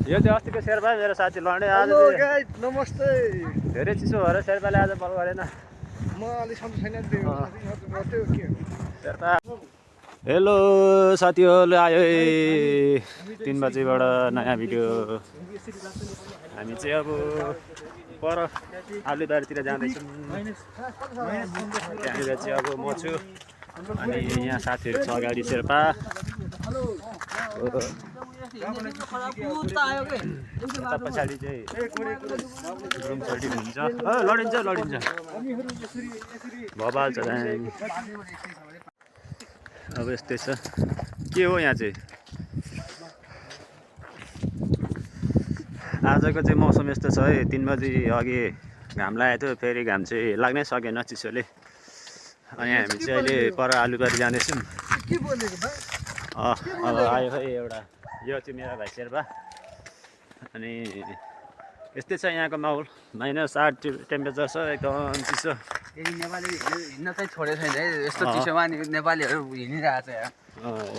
यो चाहिँ अस्तिको शेर्पा मेरो साथी लड्ने आज नमस्ते धेरै चिसो भएर शेर्पाले आज बल गरेन म अलि सन्चो छैन शेर्पा हेलो साथीहरूले आयो 3 बजेबाट नयाँ भिडियो हामी चाहिँ अब पर आलुबारीतिर जाँदैछौँ त्यहाँनिर चाहिँ अब म छु अनि यहाँ साथीहरू छ अगाडि शेर्पा पछाडि चाहिँ रुम सर्टी हुन्छ लडिन्छ भबाल छ अब यस्तै छ के हो यहाँ चाहिँ आजको चाहिँ मौसम यस्तो छ है 3 बजी अघि घाम लागेको थियो फेरि घाम चाहिँ लाग्नै सकेन चिसोले अनि हामी चाहिँ अहिले पर आलुबारी जाँदैछौँ अब आयो है एउटा यो चाहिँ मेरो भाइ शेर्पा अनि यस्तै छ यहाँको माहौल -8 टेम्परेचर छ एकदम चिसो नेपाली हिँड्न चाहिँ छोडेको छैन है यस्तो चिसोमा नि नेपालीहरू हिँडिरहेको छ यहाँ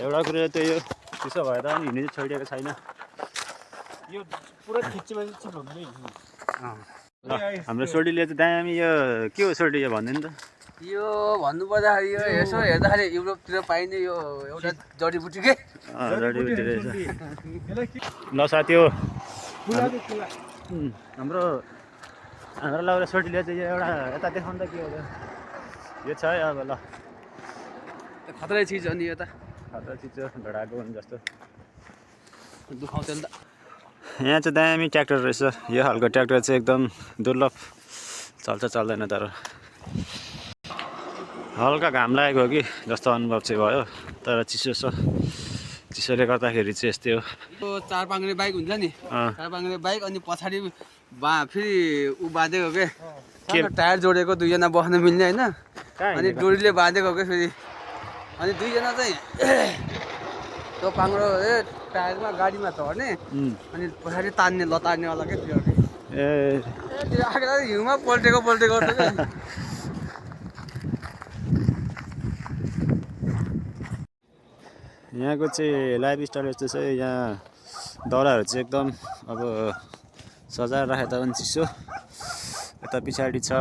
एउटा कुरो त्यही हो चिसो भए तापनि हिँड्नु चाहिँ छोडिएको छैन यो पुरा खिच्चिमा चिसो हुँदैन हाम्रो सोडीले चाहिँ दामी यो के हो सोडी यो भनिदिनु त यो भन्नुपर्दाखेरि यो यसो हेर्दाखेरि युरोपतिर पाइने यो एउटा जडीबुटी के जडीबुटी रहेछ ल साथी हो हाम्रो लाउरा सोडीले चाहिँ यो एउटा यता देखाउनु त के हो यो छ है अब ल खतरा चिज अनि यो त खतरा चिज भेडाको भने जस्तो दुखाउँछ नि त यहाँ चाहिँ दामी ट्र्याक्टर रहेछ यो खालको ट्र्याक्टर चाहिँ एकदम दुर्लभ चल्छ चल्दैन तर हल्का घाम लागेको हो कि जस्तो अनुभव चाहिँ भयो तर चिसो छ चिसोले गर्दाखेरि चाहिँ यस्तै हो यो 4 पाङ्ग्रे बाइक हुन्छ नि 4 पाङ्ग्रे बाइक अनि पछाडि फेरि ऊ बाँधेको के टायर जोडेको 2 जना बस्न मिल्ने होइन अनि डोरीले बाँधेको के फेरि अनि 2 जना चाहिँ त्यो पाङ्ग्रो टायरमा गाडीमा चढ्ने अनि पछाडि तान्ने लतार्नेवाला के थियो हिउँमा पल्टेको यहाँको चाहिँ लाइफस्टाइल यस्तो छ यहाँ दाउराहरू चाहिँ एकदम अब सजाएर राखे तापनि चिसो यता पछाडि छ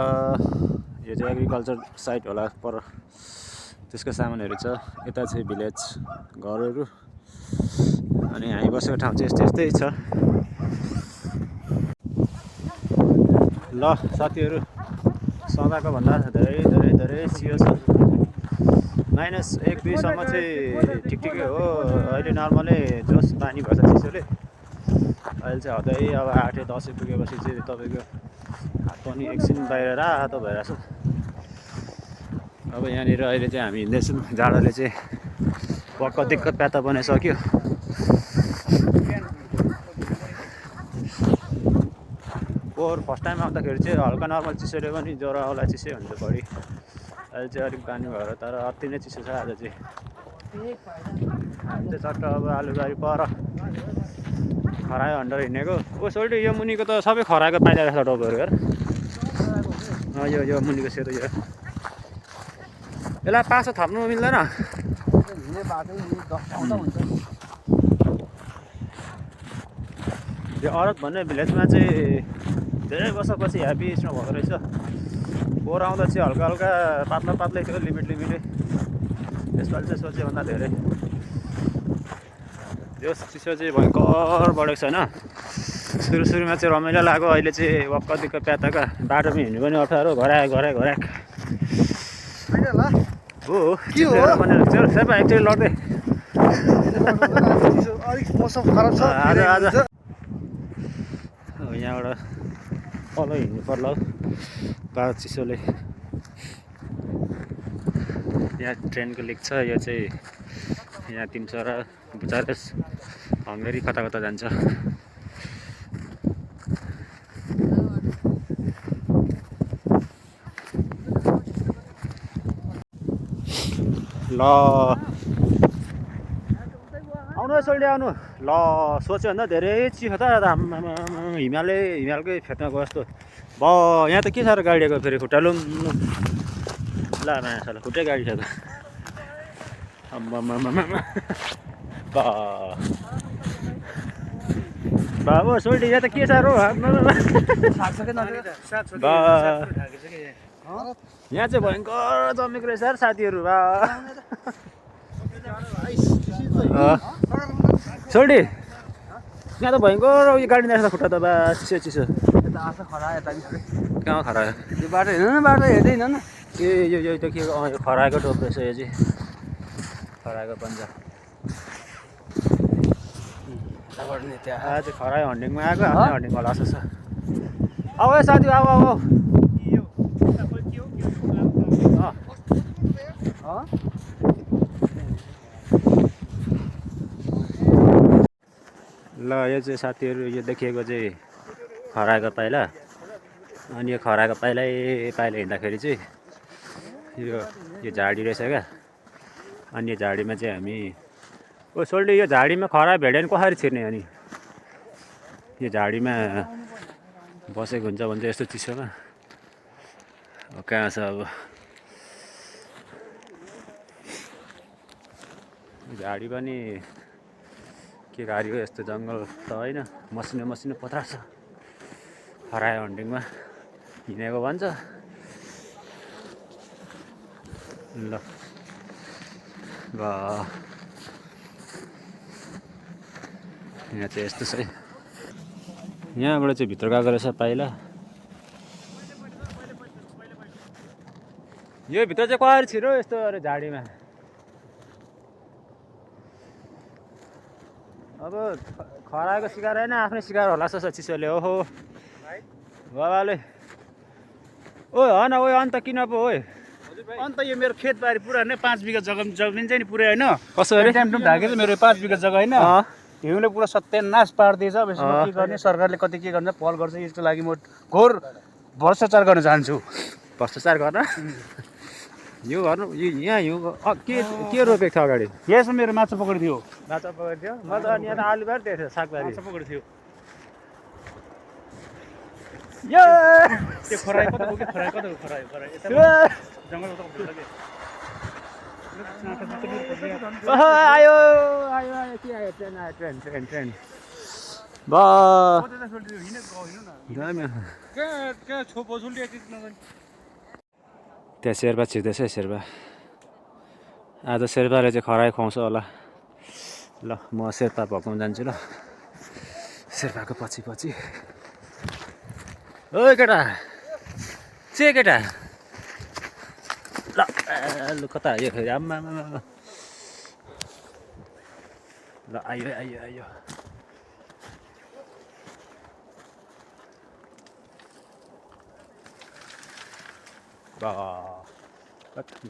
यो चाहिँ एग्रिकल्चर साइट होला पर त्यसको सामानहरू छ यता चाहिँ भिलेज घरहरू अनि हामी बसेको ठाउँ चाहिँ यस्तै छ ल साथीहरू सदाको भन्दा धेरै चियो छ -1-2 सम्म चाहिँ ठिकै हो अहिले नर्मलै जोस पानी भएछ चिसोले अहिले चाहिँ हदै अब 8-10 पुगेपछि चाहिँ तपाईँको हात पनि एकछिन बाहिर रातो भइरहेछ अब यहाँनिर अहिले चाहिँ हामी हिँड्दैछौँ जाडोले चाहिँ पक्क दिक्कत प्याता बनाइसक्यो पोहोर फर्स्ट टाइम आउँदाखेरि चाहिँ हल्का नर्मल चिसोले पनि ज्वरो आउला चिसै हुन्छ बढी अहिले चाहिँ अलिक पानी भएर तर अति नै चिसो छ आज चाहिँ हामी चाहिँ चट्ट अब आलुबारी पर खरायो अन्डर हिँडेको ओ सोल्टी यो मुनिको त सबै खराएको पाइरहेको छ टोपहरू हेर यो मुनिको सेतो यो यसलाई पासो थप्नु मिल्दैन यो अरत भन्ने भिलेजमा चाहिँ धेरै वर्षपछि ह्याप्पी स्नो भएको रहेछ पोहोर आउँदा चाहिँ हल्का पातलै थियो लिमिटै यसपालि चाहिँ सोचेभन्दा धेरै यो चिसो चाहिँ भयङ्कर बढेको छ होइन सुरुमा चाहिँ रमाइलो लाग्यो अहिले चाहिँ वक्कदिक्क प्याताका बाटोमा हिँड्नु पनि अप्ठ्यारो घराक हो भनेर शेर्पा एकचोटि लड्दै मौसम खराब छ आज यहाँबाट तल हिँड्नु पर्ला बाह्र चिसोले यहाँ ट्रेनको लिक छ यो चाहिँ यहाँ तिमसरा बुचारेस हङ्गरी कता जान्छ ल आउनु सोल्टी आउनु ल सोच्यो भन्दा धेरै चिसो त हिमालकै फेदमा गयो जस्तो यहाँ त के छ र गाडीको फेरि खुट्टा ल माछा खुट्टै गाडी छ त बाबु सोल्टी यहाँ त के साह्रो यहाँ चाहिँ भयङ्कर जमेको रहेछ यार साथीहरू बा सोल्टी यहाँ त भयङ्कर उयो गाडी रहेछ खुट्टा त बा चिसो चिसो कहाँ खरा यो बाटो हेर्नु न बाटो हेर्दैन न ए यो त के यो खराएको टोप रहेछ यो चाहिँ खराएको पन्जा आज खरायो हन्डिङमा आएको हामी हन्डिङ होला जस्तो छ आऊ है साथी आऊ आऊ ल यो चाहिँ साथीहरू यो देखिएको चाहिँ खराएको पाइला अनि यो खराएको पाइला हिँड्दाखेरि चाहिँ यो झाडी रहेछ क्या अनि यो झाडीमा चाहिँ हामी ओ सोल्टी यो झाडीमा खरा भेट्यो भने कसरी छिर्ने अनि यो झाडीमा बसेको हुन्छ भन्छ यस्तो चिसोमा कहाँ छ अब झाडी पनि के गाडी हो यस्तो जङ्गल त होइन मसिनो मसिनो पत्रा छ खरायो हन्डिङमा हिँडेको भन्छ ल यहाँ चाहिँ यस्तो छ है यहाँबाट चाहिँ भित्र गएको रहेछ पाइला यो भित्र चाहिँ कसरी छिरो यस्तो अरे झाडीमा अब खराएको शिकार होइन आफ्नै शिकार होला जस्तो छ चिसोले ओहो बाबाले ओ हन ओ अन्त किन पो हो अन्त यो मेरो खेतबारी पुरा नै 5 बिघा जमिन चाहिँ नि पुरै होइन कसो अरे टाइम ढाकेर मेरो 5 बिघा जग्गा होइन हिउँले पुरा सत्यानाश पारिदिएछ अब यसमा के गर्ने सरकारले कति के गर्छ पहल गर्छ यसको लागि म घोर भ्रष्टाचार गर्न चाहन्छु भ्रष्टाचार गर्न यो गर्नु यहाँ हिउँ के रोपेको थियो अगाडि यसमा मेरो माछा पक्रिदियो माछा पक्रेको थियो म त अनि यहाँ त आलु बार दिएको थियो सागबारी माछा पक्रिदियो थियो त्यो खरायो कता हो कि खरायो जङ्गल कता आयो आयो आयो के आयो ट्रेन आयो ट्रेन त्यहाँ शेर्पा छिर्दैछ है शेर्पा आज शेर्पाले चाहिँ खरायो खुवाउँछ होला ल म शेर्पा भकाउनु जान्छु ल शेर्पाको पछि पछि ओ केटा चे केटा ल लु कता आयो फेरि आम्मा ल आयो आयो आयो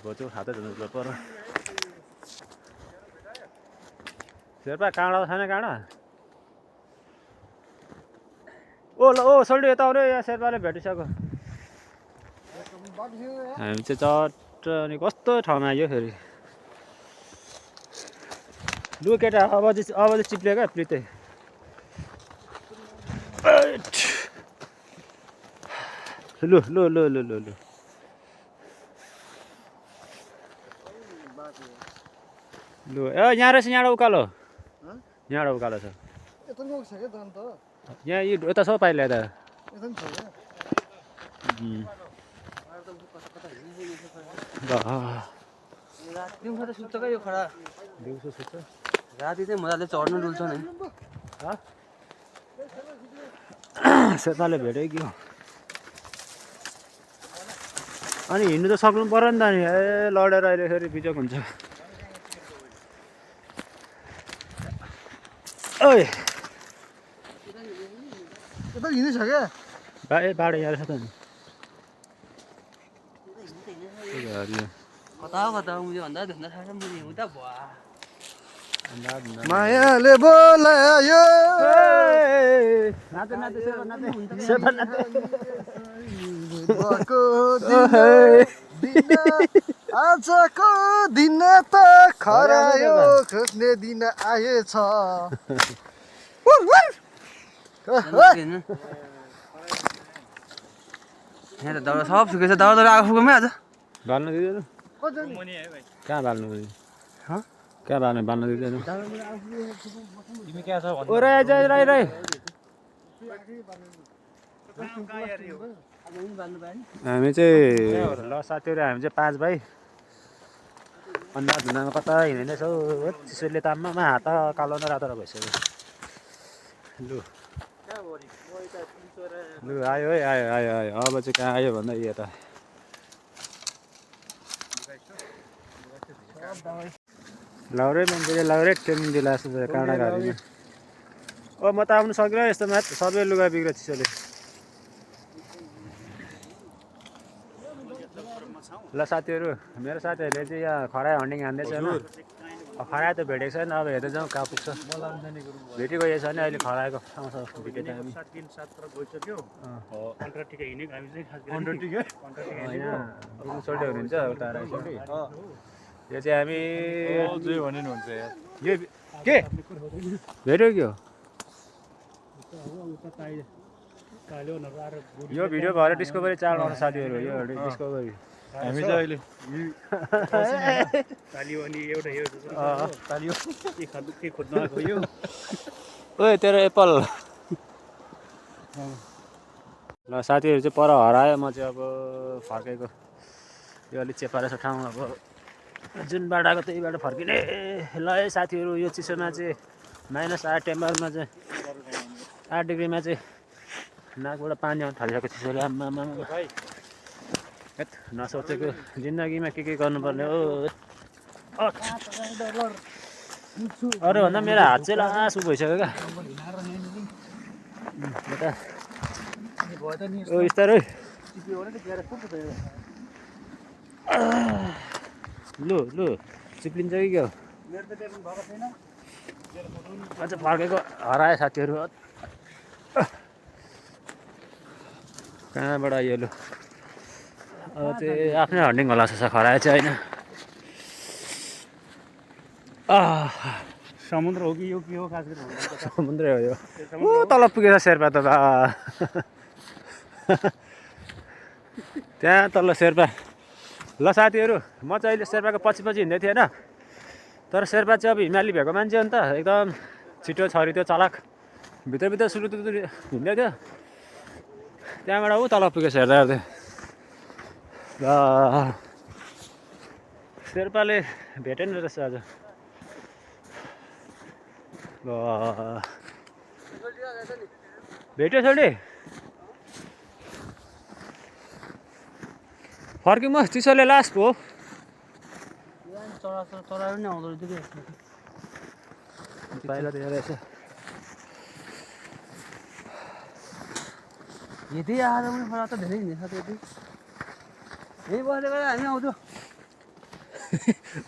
गोचो खाँदै जानु पर शेर्पा काँडा छैन काँडा ओ ल ओ सोल्टी यता आउने यहाँ शेर्पाले भेटिसक्यो हामी चाहिँ चट्ट अनि कस्तो ठाउँमा आयो फेरि लु केटा अब चाहिँ चिप्लियो क्या प्लितै लु लु लु लु लु लु लु ए यहाँ रहेछ यहाँबाट उकालो यहाँबाट उकालो छ यहाँ यता छ पाइला यता दिउँसो त सुत्छ क्या यो खडा दिउँसो सुत्छ राति चाहिँ मजाले चढ्नु डुल्छ नि शेर्पाले भेट्यो कि अनि हिँड्नु त सक्नु पऱ्यो नि त नि ए लडेर अहिले फेरि बिजोक हुन्छ ओइ यता हिँडिछ क्या बाटो यहाँ रहेछ त नि कता मुझे भन्दा धन्दा छ मुझे हुँदा भयो मायाले बोलायो नाते नाते शेर्पा नाते आजको दिन त खरायो खोज्ने दिन आएछ यहाँ त दाउरा सब सुकेछ दाउरा आएको फुकौँ है आज बाल्नु दिँदैन कहाँ बाल्नु कहाँ बाल्नु दिँदैन तिमी क्या छ ओ राई हामी चाहिँ ल साथीहरू हामी चाहिँ 5 भाइ अन्डा धुनामा कता हिँड्दैछौ चिसोले ताममा हात कालो न रातो भइसक्यो लु लु आयो है आयो आयो आयो अब चाहिँ कहाँ आयो भन्दा यता लाउरे मान्छेले लाउरे ट्रेनिङ दिला जस्तो काँडा घारीमा ओ म त आउनु सकिनँ यस्तो मात्र सबै लुगा बिग्र चिसोले ल साथीहरू मेरो साथीहरूले चाहिँ यहाँ खरायो हन्डिङ हान्दैछ होइन खरायो त भेटेको छैन अब हेर्दै जाउँ कहाँ पुग्छ भेटिगएको छ भने अहिले खरायोको आउँछ भेटेको हामी सोल्टी हुनुहुन्छ उता राइसोल्टी यो चाहिँ हामी यो के भेट्यो के हो यो भिडियो भएर डिस्कभरी चाल आउँछ साथीहरू यो डिस्कभरी हामी चाहिँ अहिले ओए तेरो एप्पल ल साथीहरू चाहिँ पर हरायो म चाहिँ अब फर्केको यो अलिक चेपाएर छ ठाउँ अब जुन बाटो आएको त्यही बाटो फर्किने ल है साथीहरू यो चिसोमा चाहिँ -8 टेम्परमा चाहिँ 8 डिग्रीमा चाहिँ नाकबाट पानी आउनु थालिसकेको चिसोले आम्मा नसोचेको जिन्दगीमा के गर्नुपर्ने हो अरूभन्दा मेरो हात चाहिँ लासु भइसक्यो क्या ओ स्टार लु लु चिप्लिन्छ कि क्या अझ फर्केको हरायो साथीहरू कहाँबाट आइयो लु अब चाहिँ आफ्नै हन्डिङ होला जस्तो छ खरायो चाहिँ होइन समुद्र हो कि यो के हो खास गरी समुद्रै हो यो ऊ तल पुगेछ शेर्पा त बा त्यहाँ तल शेर्पा ल साथीहरू म चाहिँ अहिले शेर्पाको पछि हिँड्दै थिएँ होइन तर शेर्पा चाहिँ अब हिमाली भएको मान्छे हो नि त एकदम छिटो छरी त्यो चलाक भित्र सुरु हिँड्दै थियो त्यहाँबाट ऊ तल पुगेछ हेर्दा हेर्दै ल शेर्पाले भेटेन रहेछ आज ल भेट्यो छोडी फर्क्यौँ म चिसोले लास्ट हो चराहरू नि आउँदो रहेछ कि बाहिर रहेछ यति आएर पनि फला त धेरै हिँड्छ त्यति यही बसेको हामी आउँछौँ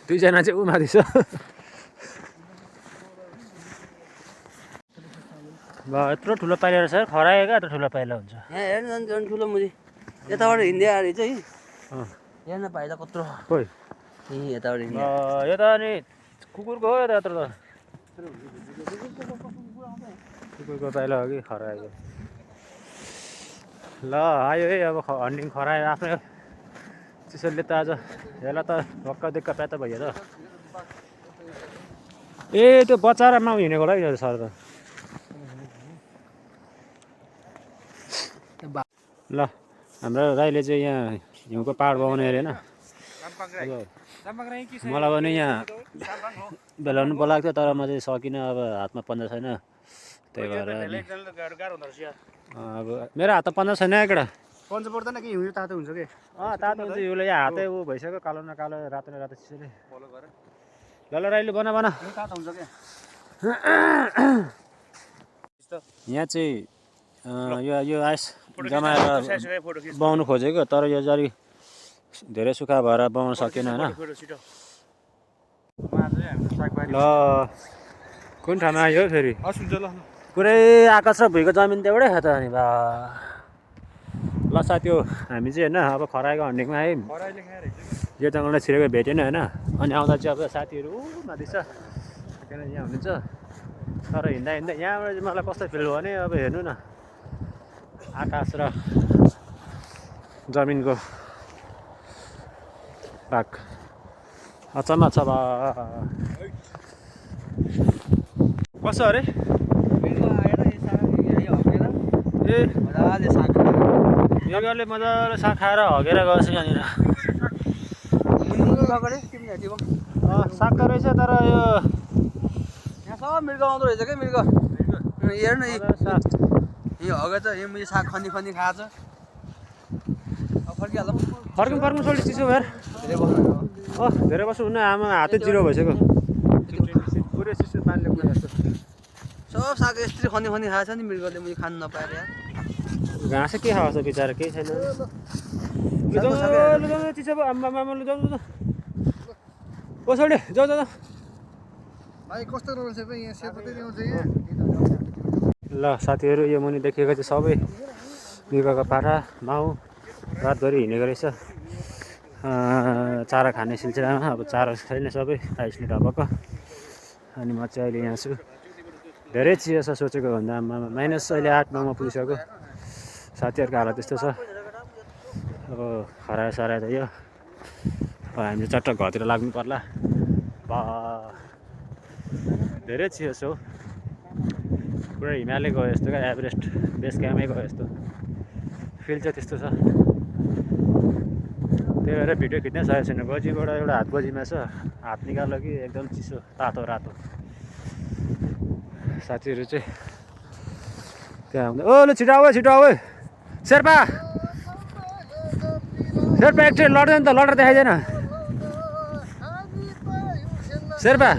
दुईजना चाहिँ उमाथि छ यत्रो ठुलो पाइला रहेछ खरायो क्या यत्रो ठुलो पाइला हुन्छ यहाँ हेर्नु झन् झन् ठुलो मुजी यताबाट हिँड्दै आएर चाहिँ हेर्न पाइला कत्रो खोइ यताबाट हिँड्दै यो त अनि कुकुरको हो यो त यत्रो त कुकुरको पाइला हो कि खरायो ल आयो है अब हन्डिङ खरायो आफ्नो चिसोले त आज हेला त भक्क दिक्क प्यात भइयो त ए त्यो बच्चारामा हिँडेको होला है सर त ल हाम्रो राईले चाहिँ यहाँ हिउँको पाहाड बनाउने अरे होइन मलाई पनि यहाँ बेलाउनु बोलाएको थियो तर म चाहिँ सकिनँ अब हातमा पन्जा छैन त्यही भएर अब मेरो हातमा पन्जा छैन केटा पन्जा पर्दैन कि हिउँ तातो हुन्छ कि तातो हुन्छ हिउँले यहाँ हातै ऊ भइसक्यो कालो न कालो रातो न रातो चिसोले ल ल राईले बना तातो हुन्छ क्या यहाँ चाहिँ यो आइस जमाएर बनाउनु खोजेको तर यो जरी धेरै सुक्खा भएर बनाउन सकेन होइन ल कुन ठाउँमा आयो फेरि पुरै आकाश र भुइँको जमिन त एउटै छ त अनि बा ल साथी हो हामी चाहिँ होइन अब खरायोको हन्डिङमा आयौँ यो जङ्गलमा छिरेको भेटेन होइन अनि आउँदा चाहिँ अब साथीहरू माथि छ किनकि यहाँ हुनुहुन्छ तर हिँड्दा यहाँबाट चाहिँ मलाई कस्तो फिल भयो भने अब हेर्नु न आकाश र जमिनको भाग अचम्म छ बा कसो अरे ए मजाले साग मृगले मजाले साग खाएर हगेर गएछ यहाँनिर पकडे तिमीले हेटिको सागको रहेछ तर यो यहाँ सब मृग आउँदो रहेछ क्या मृग हेर न साग यो हगे त यो मैले साग खनी खनी खाएको छ अब फर्किहालौँ फर्कौँ छोडी चिसो भएर धेरै बस्नु धेरै वर्ष हुन्न आमा हातै जिरो भइसक्यो पुरै चिसो पानीले पुरा जस्तो सब साग यस्तरी खनी खनी खाएको छ नि मृगले मैले खानु नपाएर यार घाँस के खाएको छ बिचरा केही छैन चिसो भयो आमा लुजाउ ओ छोडी जाऊ जाऊ भाइ कस्तो रहेछ यहाँ सेपते ल्याउँछ ल साथीहरू यो मुनि देखिएको चाहिँ सबै मृगको पाठा माउ रातभरि हिँडेको रहेछ चारा खाने सिलसिलामा अब चारा छैन सबै आइसले ढपक्क अनि म चाहिँ अहिले यहाँ छु धेरै चिया छ सोचेको भन्दा माइनस अहिले 8-9मा पुगिसक्यो साथीहरूको हालत त्यस्तो छ अब खरायो सरायो त यो अब हामीले चट्ट घरतिर लाग्नु पर्ला धेरै चिया छ हौ पुरा हिमालय गयो जस्तो क्या एभरेस्ट बेस क्याम्पमै गयो जस्तो फिल चाहिँ त्यस्तो छ त्यही भएर भिडियो खिच्नै सकेको छैन गोजीबाट एउटा हात गोजीमा छ हात निकाल्यो कि एकदम चिसो तातो रातो साथीहरू चाहिँ त्यहाँ आउँदा ओ ल छिटो आऊ शेर्पा एकचोटि लड्दैन त लडेर देखाइदिएन शेर्पा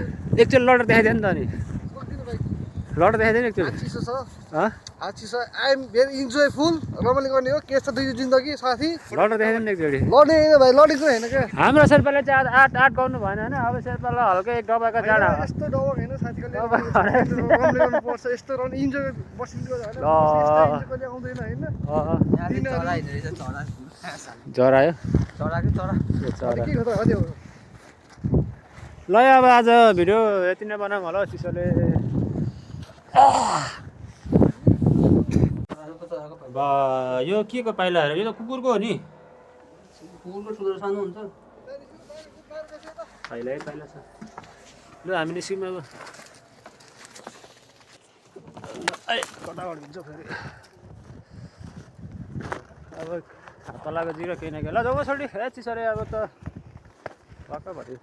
एकचोटि लडेर देखाइदिएन नि त अनि लडेर देखाइदिएन एकचोटि चिसो छ चिसो आई एम भेरी इन्जोयफुल रमाइलो गर्ने हो के छ दुई जिन्दगी साथी लडेर देखाइदिएन एकचोटि लड्ने होइन भाइ लडेको होइन क्या हाम्रो शेर्पाले चाहिँ आज 8 गर्नु भएन होइन अब शेर्पालाई हल्का एक डब्बाको जाडा यस्तो डबक होइन साथीले रमाइलो गर्नुपर्छ यस्तो इन्जोय बसिन्छ आउँदैन होइन जरा आयो चरा के हो त ल अब आज भिडियो यति नै बनाऊँ होला चिसोले यो के को पाइला यो त कुकुरको हो नि कुकुरको ठुलो सानो हुन्छ पाइला छ ल हामी निस्क्यौँ कताबाट हुन्छ फेरि अब हातलाको जिरो केही न केही ल जाऊ छोडी चिसोले अब त पक्का भयो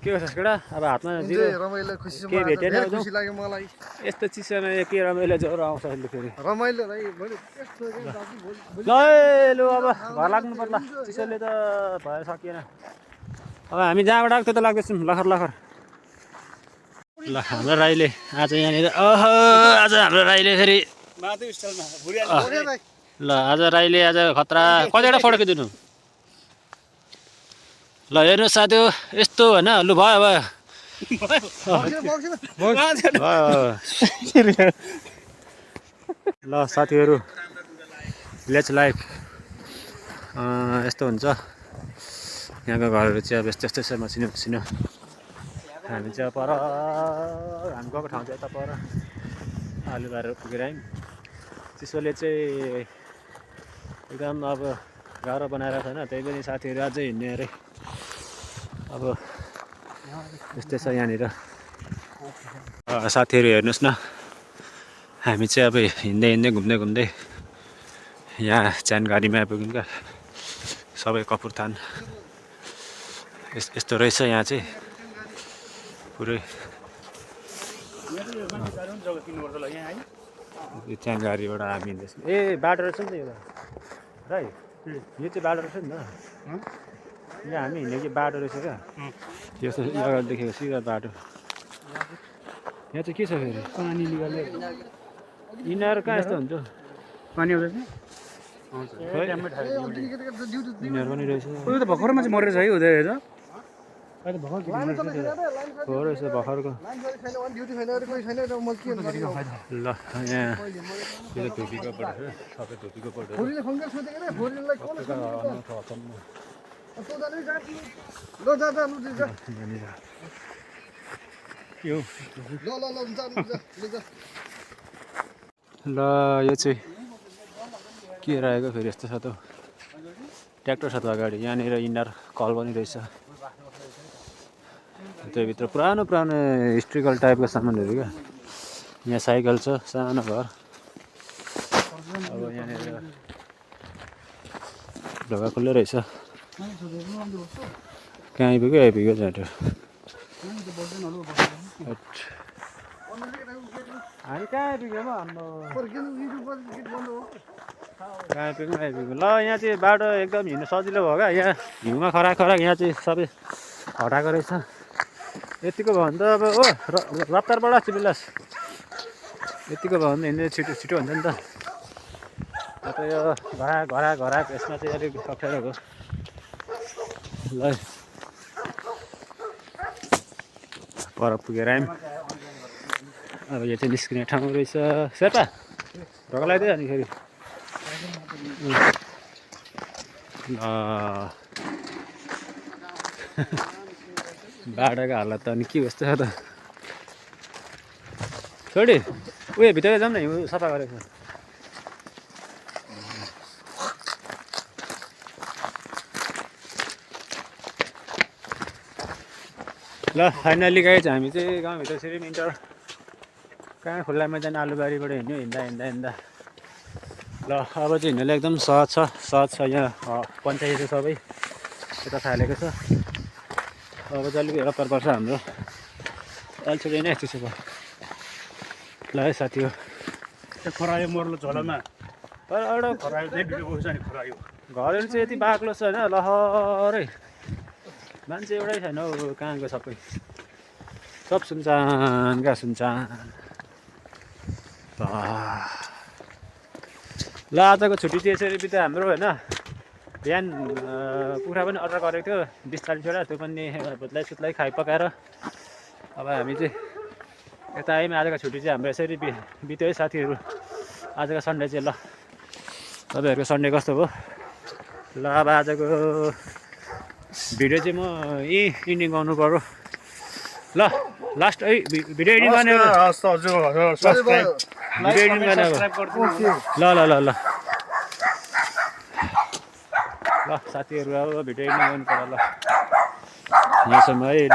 के गर्छस् केटा अब हातमा जिरो रमाइलो खुसी के भेटेन खुसी लाग्यो मलाई यस्तो चिसोमा के रमाइलो ज्वरो आउँछ अहिले फेरि रमाइलो भाइ ल लु अब घर लाग्नु पर्ला चिसोले त भएर सकिएन अब हामी जहाँबाट आएको त्यो त लाग्दैछौँ लखर ल हाम्रो राईले आज यहाँनिर आज हाम्रो राईले फेरि ल आज राईले आज खतरा कतिवटा फोटो खिचिदिनु ल हेर्नु साथी यस्तो होइन लु भयो ल साथीहरू भिलेज लाइफ यस्तो हुन्छ यहाँको घरहरू चाहिँ अब यस्तो छ मसिनो हामी चाहिँ पर हामी गएको ठाउँ चाहिँ यता पर आलु बारेर पुगेर आयौँ चिसोले चाहिँ एकदम अब गाह्रो बनाएर छैन त्यही पनि साथीहरू अझै हिँड्ने अरे अब यस्तै छ यहाँनिर साथीहरू हेर्नुहोस् न हामी चाहिँ अब हिँड्दै घुम्दै यहाँ च्यान गाडीमा आइपुग्यौँ क्या सबै कपुरथान यस्तो रहेछ यहाँ चाहिँ पुरै च्यान गाडीबाट हामी हिँड्दैछौँ ए बाटो रहेछ नि त यो राई यो चाहिँ बाटो रहेछ नि त यहाँ हामी हिँड्ने कि बाटो रहेछ क्या यस्तो अगाडि देखेको सिधा बाटो यहाँ चाहिँ के छ फेरि पानी निकाल्ने यिनीहरू कहाँ यस्तो हुन्छ पानी आउँदैछ यिनीहरू पनि रहेछ उयो त भर्खरमा चाहिँ मरेर छ है उदय हेर हो रहेछ भर्खरको ल यहाँ धुपीको पट सबै धुपीको पट ल यो चाहिँ के रहेको फेरि यस्तो छ त ट्र्याक्टर छ त अगाडि यहाँनिर इन्डर कल पनि रहेछ भित्र पुरानो पुरानो हिस्ट्रिकल टाइपको सामानहरू क्या। यहाँ साइकल छ, सानो घर। अब यहाँनिर ढोका खुल्लै रहेछ। कहाँ आइपुग्यो झाँटो। हामी कहाँ आइपुग्यो आइपुग्यो। ल यहाँ चाहिँ बाटो एकदम हिँड्नु सजिलो भयो क्या। यहाँ हिउँमा खराक यहाँ चाहिँ सबै हटाएको रहेछ। यतिको भयो भने त अब हो रफ्तारबाट चिपिलास यतिको भयो भने हिँड्ने छिटो छिटो हुन्छ नि त। अब यो घराक यसमा चाहिँ अलिक अप्ठ्यारो भयो। ल पर पुगेर आयौँ। अब यो चाहिँ निस्किने ठाउँ रहेछ। सेपा ढोका लगाइदियो अनि फेरि बाटोको हालत त अनि के कस्तो छ त। छोडी उयो भित्र जाउँ न, हिउँ सफा गरेको छ। ल फाइनल्ली गए चाहिँ हामी चाहिँ गाउँभित्र फेरि मिन्टर कहाँ खुल्ला मैदान आलुबारीबाट हिँड्दा ल अब चाहिँ हिँड्नुलाई एकदम सहज छ। यहाँ पञ्चायत सबै यता थालेको छ। अब चाहिँ अलिक रफ्तार पर्छ हाम्रो। अलिछुट्टै नै यस्तो छ। ल है साथी हो खरायो मर्लो झोलामा तर एउटा खरायो चाहिँ भिडियो बस्छ नि खरायो। घरहरू चाहिँ यति बाक्लो छ होइन लहरै। मान्छे एउटै छैन हौ कहाँ गयो सबै। सब सुनसान क्या सुनसान। ल आजको छुट्टी चाहिँ यसरी बित्यो हाम्रो होइन। बिहान कुखुरा पनि अर्डर गरेको थियो 20-40वटा। त्यो पनि भुत्लाई खाइ पकाएर अब हामी चाहिँ यता आयौँ। आजको छुट्टी चाहिँ हाम्रो यसरी बित्यो है साथीहरू। आजको सन्डे चाहिँ ल तपाईँहरूको सन्डे कस्तो भयो। ल अब आजको भिडियो चाहिँ म यहीँ इन्डिङ गर्नु पर्यो। ल लास्ट है भिडियो एडिङ गर्ने भिडियो एडिङ गर्ने ल साथीहरू अब भिडियो एडिङ गर्नु पर्यो। ल यहाँसम्म है।